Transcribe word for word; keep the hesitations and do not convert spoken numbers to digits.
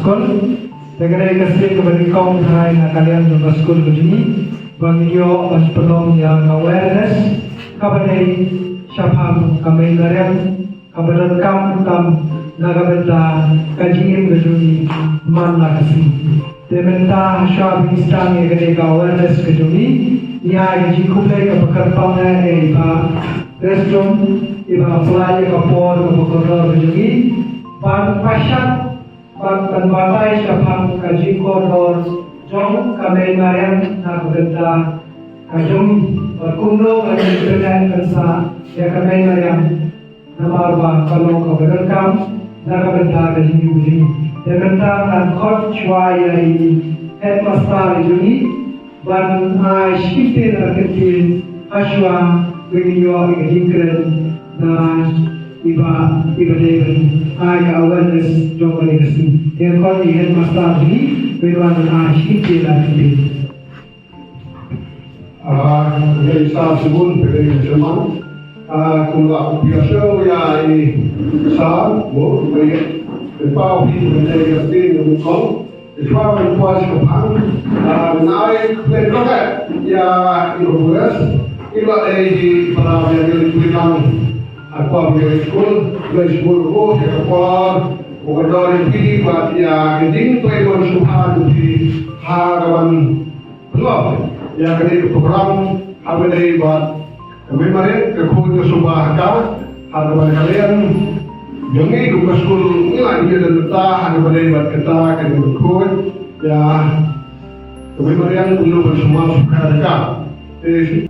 Te ka dei ka sien kaba nyngkong tharai na ka liang jong ka skul ka jong ngi ba ngi ïoh ban pynlong ïa ka awareness kaba dei shaphang ka mei mariang kaba donkam tam na ka bynta ka jingim ka jong ngi man la ka sngi. Te mynta hashwa ba ngi sdang ïa kane ka awareness ka jong ngi, ngi ai ka jingkhublei kaba kyrpang ïa i Bah Resdom, i ba pynlait ïa ka por kaba kordor ka jong ngi ban pynshai bad ban batai shaphang ka jingkordor jong ka mei mariang na ka bynta ka jong ngi bad kumno ba ngi pynlait pynsah ïa ka mei mariang. Namar ba ka long kaba donkam na ka bynta ka jingim jong ngi. Te mynta ngan khot shuwa ïa i headmaster jong ngi ban ai shi kyntien ar kyntien hashwa ba ngin ïoh ïa ka jingkren na i ba i ba dei ban ai ka awareness jong kane ka sngi. Te ngan khot i headmaster jong ngi ban wan ban ai shi kyntien ar kyntien. Ah, ngi sa shibun phi dei sha man. Ah, kumba phi ïa shu ïa i sa mo, mo ye. Phi pa phi phi dei ka sdin mo kong. Phi pa phi pa sha pang. Ah, nai phi dei ka ïa i Congress. I ba dei i para ïa i kuliang. Apa phi dei skul, dei skul ko, ïa ka por. Ko ka dor phi ba ïa ka ding phi ban shu ha phi ha ka ban Pynlong ïa kane ka program ha kaba dei bad ka mei mariang, ka khun ka suba ha ka, ha kaba dei ka liang jong ngi kum ka skul ngi la ïa don ta ha kaba dei bad kata ka dei ka khun ïa ka mei mariang kumno ban sumar sukha da ka. Te